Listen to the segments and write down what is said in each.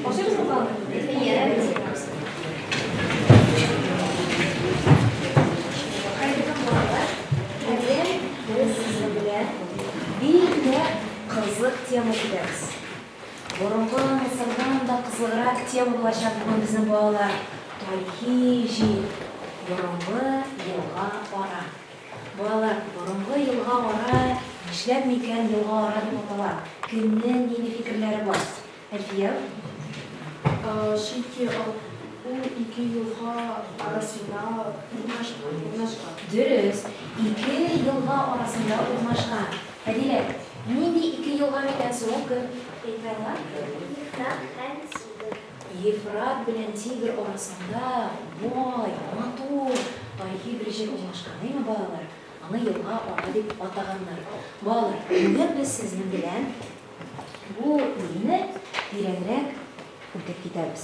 Ашыйбызмы балалар? Хәерле балалар. Бүген без сезнең белән бик тә кызык тема үтәбез. Борынгы Мисырдан да кызыграк тема булачак бүген безнең балалар. Тарихи җир, борынгы елга ара. Балалар, борынгы елга ара нишләп микән елга ара дип атала? Кемнең нинди фикерләре бар? Әлфия? Чөнки ул ике елга арасында урнашкан. Дөрес, ике елга арасында урнашкан. Әдилә, нинди ике елга микән соң ул, кем әйтә ала? Ефрат һәм Тигр. Ефрат белән Тигр арасында бай, матур, тарихи бер җир урнашкан, әйме, балалар? Аны елга ара дип атаганнар. Балалар, бүген без сезнең белән бу илне тирәнрәк үтеп китәбез.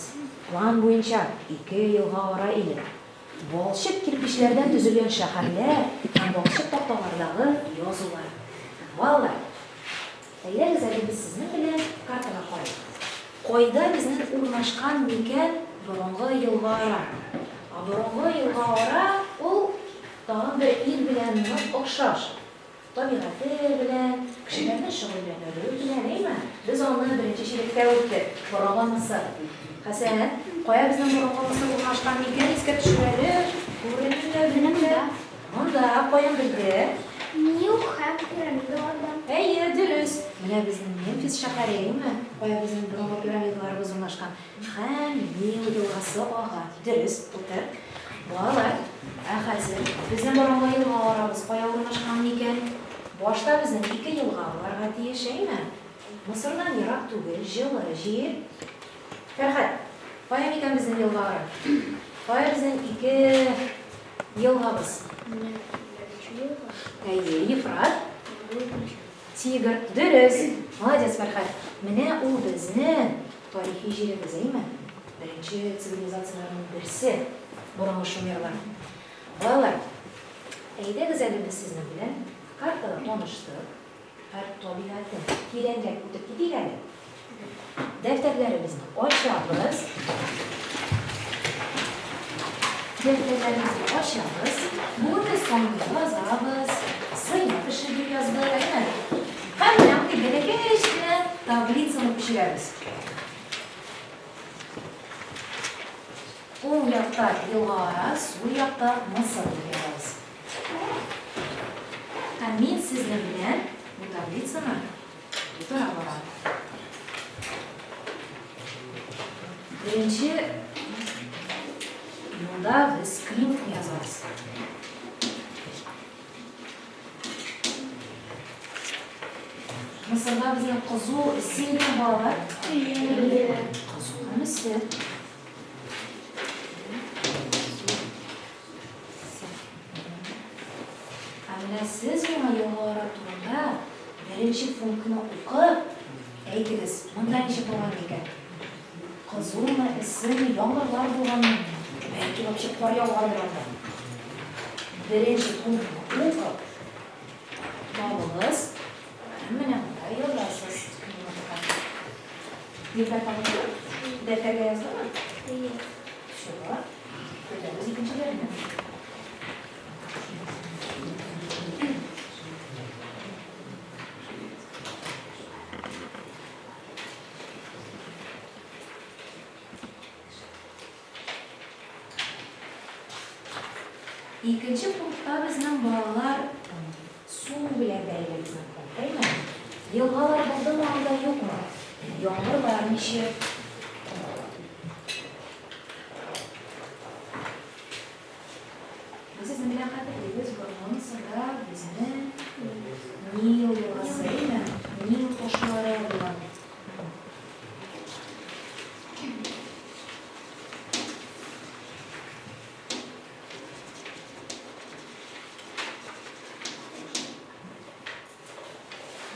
План буенча ике елга ара иле. Балчык кирпечләрдән төзелгән шәһәрләр һәм балчык такталардагы язулар. Балалар, әйдәгез әле без сезнең белән картага карыйк. Кайда безнең урнашкан микән борынгы елга-ара? Ә борынгы елга-ара ул тагын бер ил белән нык охшаш. Табигате белән, кешеләрнең шөгыльләнүе белән, әйме? Без аны беренче чиректә үттек. Борынгы Мысыр. Хәсән, кая безнең борынгы Мысыр урнашкан микән, искә төшер әле. Күренми дә, белми дә. Монда, каян белде? Нил һәм пирамидалардан. Әйе, дөрес. Менә безнең Мемфис шәһәре, әйеме? Кая безнең борынгы пирамидаларыбыз урнашкан. Һәм Нил елгасы ага. Дөрес, утыр. Балалар, ә хәзер безнең борынгы елгаларыбыз кая урнашкан микән? Башта безнең ике елга буларга тиеш, әйме? Мысырдан ерак түгел, җылы җир. Фәрхәт, кая микән безнең елгалар? Кая безнең ике елгабыз? Менә беренче елга. Әйе, Ефрат. Тигр. Дөрес. Молодец, Фәрхәт. Менә ул безнең тарихи җиребез, әйме? Беренче цивилизацияләрнең берсе, борынгы шумерлар. Балалар, әйдәгез әле без сезнең белән картада таныштык, һәр табигатен тирәнрәк үтеп китик әле. Дәфтәрләребезне ачабыз. Дәфтәрләребезне ачабыз. Бүген без санны язабыз. Сыйныф эше дип яздык, әйме? Һәм менә мондый бәләкәч кенә таблицаны күчерәбез. Уң якта елга-ара, сул якта Мысыр дип язабыз. Һәм мин сезнең белән бу таблицаны тутыра барам. Беренче юлда без климатны язабыз. Мысырда безнең кызу эссе икән, балалар. Кызу һәм эссе. Ә менә сез миңа елгалар турында беренче пунктны укып әйтегез, монда ничек булган икән? Кызумы, эссеме, яңгырлар булганмы? Бәлки вообще кар яугандыр анда. Беренче пунктны укып табыгыз һәм менә монда язасыз. Нилбәр табылдымы? Дәфтәргә яздымы? Әйе. Всё. Көтәбез икенчеләрне. Икенче пунктта безнең балалар су белән бәйле безнең пункт, әйме? Елгалар булдымы анда, юкмы? Яңгырлар ничек? Без сезнең белән хәтерлибез, борынгы Мисырда безнең Нил елгасы, әйме? Нил ташлары булган.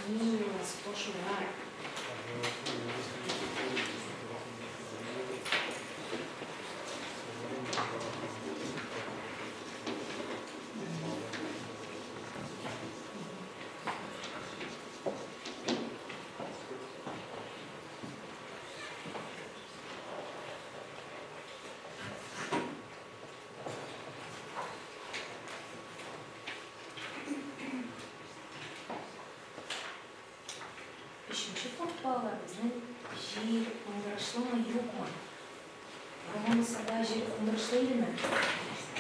Нил елгасы ташлар. Өченче пункт, балалар, безнең җир уңдырышлымы, юкмы? Борынгы Мисырда җир уңдырышлы идеме?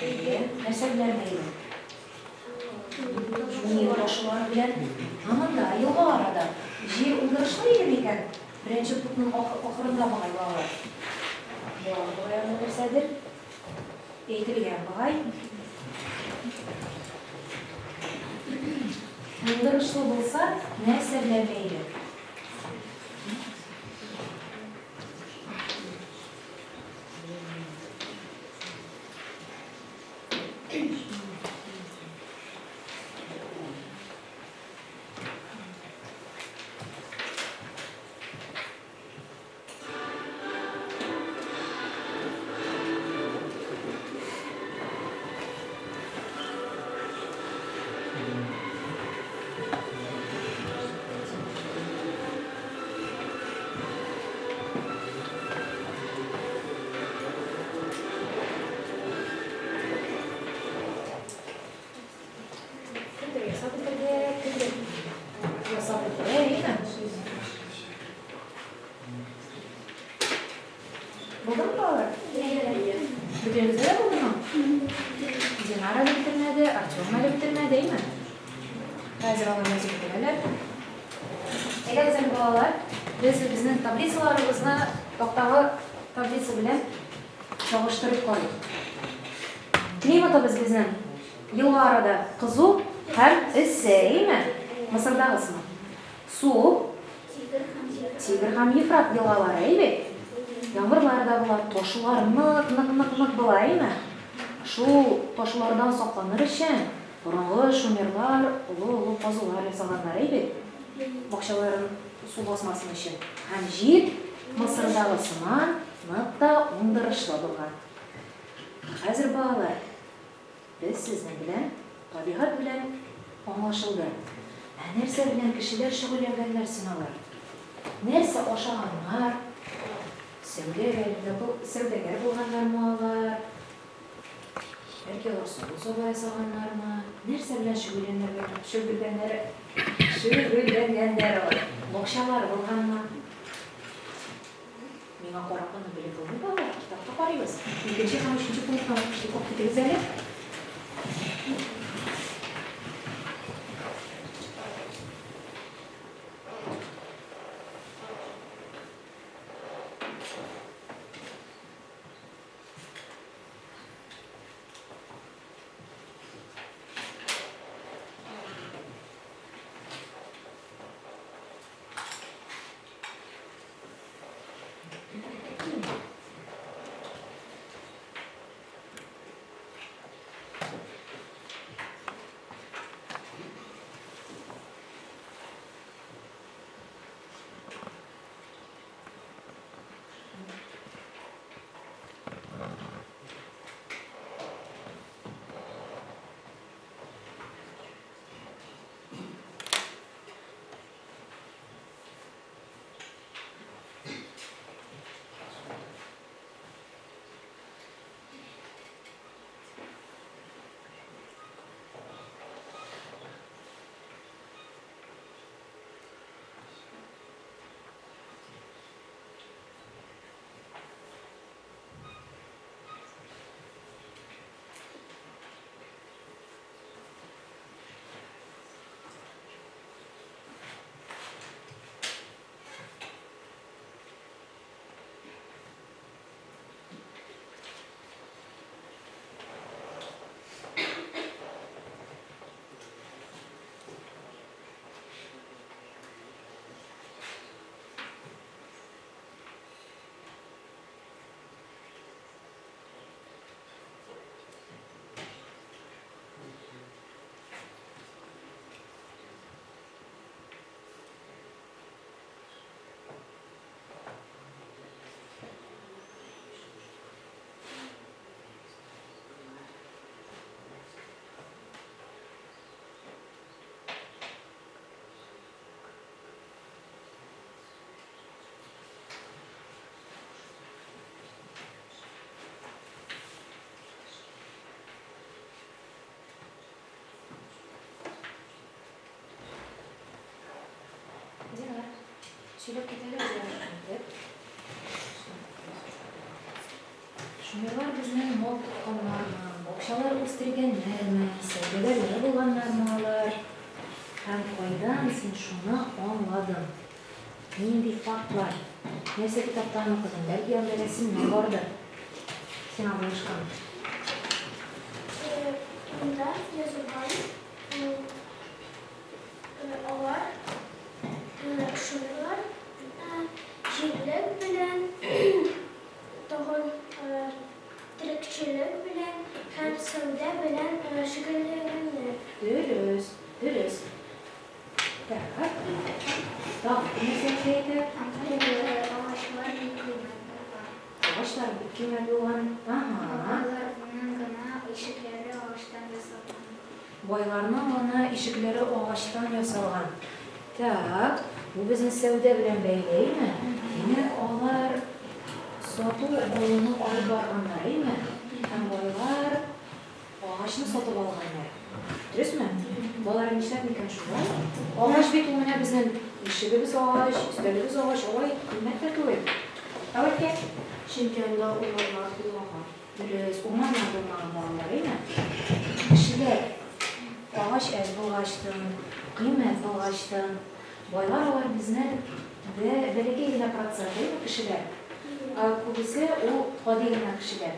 Әйе. Нәрсә белән бәйле? Нил ташулары белән. Ә монда, елга арада җир уңдырышлы иде микән? Беренче пунктның ахырында бугай, балалар. Бар бугай анда нәрсәдер. Әйтелгән бугай. Уңдырышлы булса, нәрсә белән бәйле? Кемдер ясап бетерде, кемдер ясап бетерә, әйеме? Булдымы, балалар? Бөтенегездә дә булдымы? Динара әле бетермәде, Артем әле бетермәде, әйеме? Хәзер алар язып бетерәләр. Әйдәгез әле, балалар, без безнең таблицаларыбызны тактагы таблица белән чагыштырып карыйк. Климатыбыз безнең елга арада кызу һәм эссе, әйеме? Мысырдагы сыман. Су, Тигр һәм Ефрат елгалары, әй бит? Яңгырлар да була, ташулар нык, нык, нык, нык була, әйеме? Шул ташулардан сакланыр өчен борынгы шумерлар олы-олы казулар ясаганнар, әй бит? Бакчаларын су басмасын өчен. Һәм җир Мысырдагы сыман нык та уңдырышлы булган. Ә хәзер, балалар, без сезнең белән табигать белән аңлашылды. Ә нәрсә белән кешеләр шөгыльләнгәннәр соң алар? Нәрсә ашаганнар? Сәүдәгәр, сәүдәгәр булганнармы алар? Бәлки алар савыт-саба ясаганнармы? Нәрсә белән шөгыльләнергә, шөгыльләнер, шөгыльләнгәннәр алар? Бакчалары булганмы? Миңа карап аны белеп булмый, балалар, китапта карыйбыз. Икенче һәм өченче пунктны укып китегез әле. Сөйләп кит әле безгә рәхим итеп. Шумерлар безнең мал тотканнармы, бакчалар үстергәннәрме, сәүдәгәрләр булганнармы алар? Һәм кайдан син шуны аңладың? Нинди фактлар? Нәрсә китаптан укыдың? Бәлки анда рәсемнәр бардыр? Сиңа булышкан. Монда язылган алар шумерлар җирлек белән тагын терлекчелек белән һәм сәүдә белән шөгыльләнгәннәр. Дөрес, дөрес. Так. Тагын нәрсә әйтә? Агачлар бик кыйммәт булган. Агачлар бик кыйммәт булган. Ага. Байларның гына ишекләре агачтан ясалган. Байларның гына ишекләре агачтан ясалган. Так, бу безнең сәүдә белән бәйлеме? Димәк, алар сату алуны алып барганнар, әйме? Һәм байлар агачны сатып алганнар. Дөресме? Балалар нишләп микән шулай? Агач бит ул менә безнең ишегебез агач, өстәлебез агач, алай кыйммәт тә түгел. Әүвәлгә. Чөнки анда урманнар булмаган. Дөрес, урманнар булмаган балалар, әйме? Кешеләр агач әз булгачтын, кыйммәт булгачтын, байлар алар безнең бәләкәй генә процент, әйме, кешеләр. Ә күбесе ул гади генә кешеләр.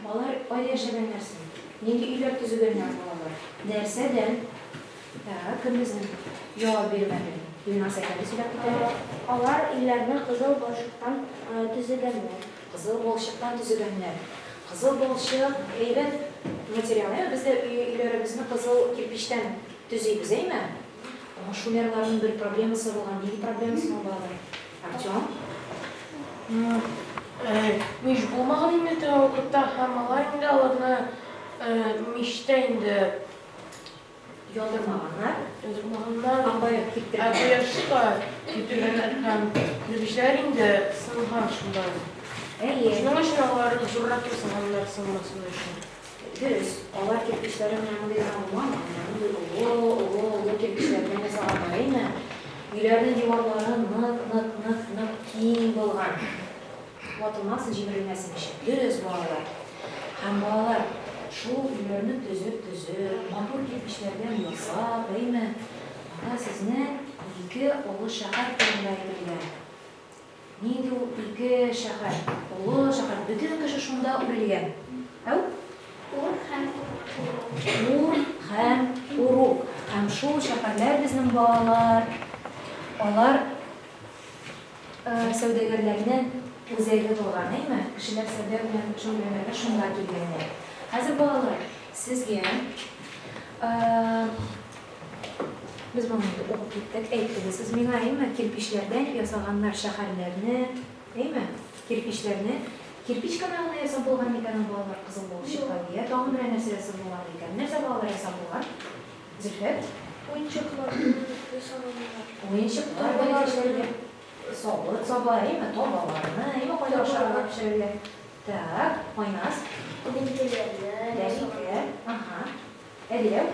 Алар кайда яшәгәннәр соң? Нинди өйләр төзегәннәр балалар? Нәрсәдән? Так, кем безнең җавап бирмәде? Илназ әйтә, сөйләп кит әле. Алар өйләрне кызыл балчыктан төзегәннәр. Кызыл балчыктан төзегәннәр. Кызыл балчык әйбәт материал. Әйме, без дә өйләребезне кызыл кирпичтән төзибез, әйме? Ама шумерларның бер проблемасы булган. Нинди проблемасы ул, балалар? Артем? Мич булмаган инде теге вакытта, һәм алар инде аларны мичтә инде Яндырмаганнар. Яндырмаганнар. Аңбай Ә киптергәннәр. кояшта киптергәннәр һәм кирпечләр инде сынган шунда. Әйе. Шуның өчен алар зуррак ясаганнар сынмасын өчен. Дөрес, алар кирпечләре менә мондый гына булмаган, менә мондый олы, олы, олы кирпечләрдән ясаганнар, әйме? Өйләрнең диварлары нык, нык, нык, нык киң булган. Ватылмасын, җимерелмәсен өчен. Дөрес, балалар. Һәм балалар шул өйләрне төзеп-төзеп, матур кирпечләрдән ясап, әйме? Анда сезнең ике олы шәһәр турында әйтелгән. Нинди ул ике шәһәр? Олы шәһәр. Бөтен кеше шунда үрелгән. Әү? Ур һәм Урук. Ур һәм Урук. Һәм шул шәһәрләр безнең балалар, алар сәүдәгәрләрнең үзәге булган, әйме? Кешеләр сәүдә белән шөгыльләнергә шунда килгәннәр. Хәзер, балалар, сезгә без моны инде укып киттек, әйттегез сез миңа, әйме, кирпичләрдән ясаганнар шәһәрләрне, әйме? Кирпичләрне. Кирпич кына гына ясап булган микән ул, балалар, кызыл балчыктан, я тагын берәр нәрсә ясап булган микән? Нәрсә, балалар, ясап булган? Зөлфәт? Уенчыкларны ясаганнар. Уенчыклар, бәләкәчләргә савыт саба, әйме, табаларны, әйме, кайда ашарга пешерергә. Так, Айназ? Тәлинкәләрне ясаганнар. Тәлинкә, ага. Әдилә?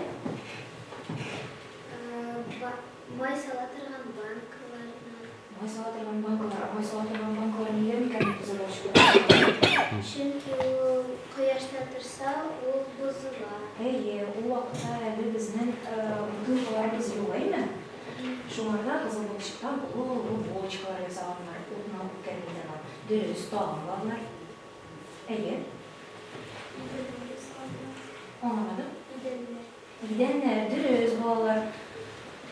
Май сала торган банкаларны. Май сала торган банкалар. Май сала торган банкалар нигә микән кызыл балчыктан? Чөнки ул кояшта торса, ул бозыла. Әйе, ул вакытта әле безнең бутылкаларыбыз юк, әйме? Шуңарда кызыл балчыктан олы-олы бочкалар ясаганнар, утны үткәрми торган. Дөрес, тагын балалар. Әйе. Идәннәр ясаганнар. Аңламадым. Идәннәр. Идәннәр, дөрес, балалар.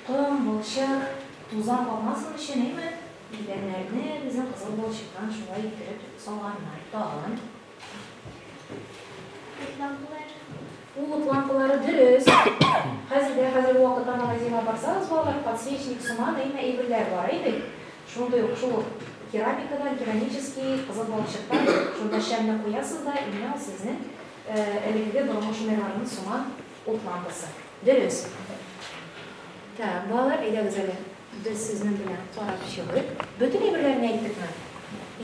Ком, балчык, тузан калмасын өчен, әйме? Идәннәрне безнең кызыл балчыктан шулай иттереп салганнар. Тагын. Ут лампалары. Ут лампалары, дөрес. Хәзер дә, хәзерге вакытта магазинга барсагыз, балалар, подсвечник сыман, әйме, әйберләр бар, әй бит. Шундый ук шул ук керамикадан, керамический, кызыл балчыктан шунда шәмне куясыз да, менә ул сезнең элеккеге борынгы шумерларның сыман ут лампасы. Дөрес. Так, балалар, әйдәгез әле, без сезнең белән карап чыгыйк. Бөтен әйберләрне әйттекме?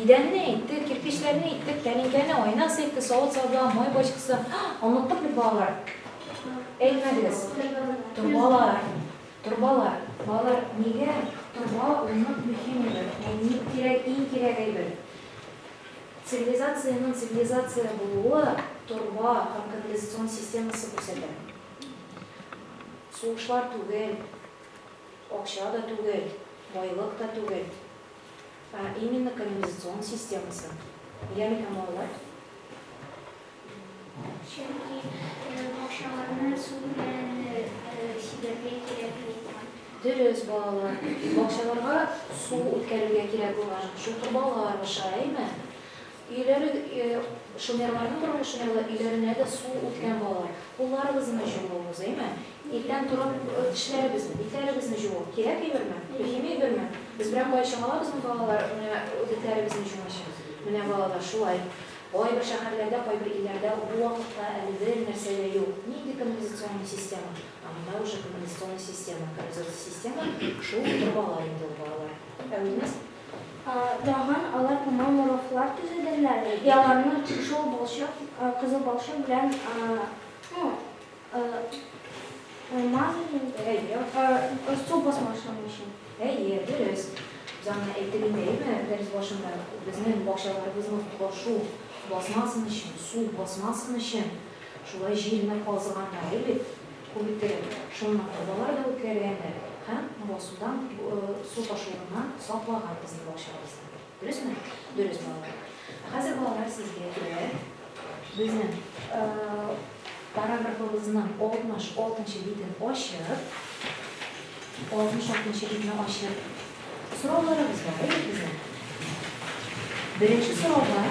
Идәнне әйттек, кирпечләрне әйттек, тәлинкәне, Айназ әйтте, савыт-саба, май бочкасы. Оныттык бит, балалар. Әйтмәдегез. Торбалар. Торбалар. Балалар, нигә торба ул нык мөһим әйбер? Ул ник кирәк, иң кирәк әйбер. Цивилизациянең цивилизация булуы торба һәм канализацион системасы күрсәтә. Сугышлар түгел, акча да түгел, байлык та түгел, ә именно канализацион системасы. Нигә микән, балалар? Чөнки бакчаларны су белән сибәргә кирәк булган. Дөрес, балалар. Бакчаларга су үткәрергә кирәк булган. Шул торбалар аша, әйме? Өйләре, шумерларның борынгы шумерлар өйләренә дә су үткән, балалар. Кулларыбызны җуабыз, әйме? Иртән торып тешләребезне, битләребезне җуу кирәк әйберме? Мөһим әйберме? Без берәр кайчан алабызмы, балалар, менә битләребезне җумыйча? Менә, балалар, шулай. Кайбер шәһәрләрдә, кайбер илләрдә бу вакытта әле бер нәрсә дә юк. Нинди канализационный система? Ә монда уже канализационный система. Канализационный система шул торбалар инде ул, балалар. Ә үзегез? Тагын алар, по-моему, ровлар төзеделәр. И аларны шул балчык, кызыл балчык белән, ну, мазали. Әйе. Су басмасын өчен. Әйе, дөрес. Без аны әйттек инде, әйеме, дәрес башында. Безнең бакчаларыбызны ташу басмасын өчен, су басмасын өчен шулай җирне казыганнар, әйе бит? Күп иттереп. Шуннан торбалар да үткәргәннәр һәм басудан, су ташуыннан саклаган безнең бакчабызны. Дөресме? Дөрес, балалар. Ә хәзер, балалар, сезгә кирәк безнең параграфыбызның 66 битен ачып, 66 битне ачып, сорауларыбыз бар, әйе безнең. Беренче сорауга.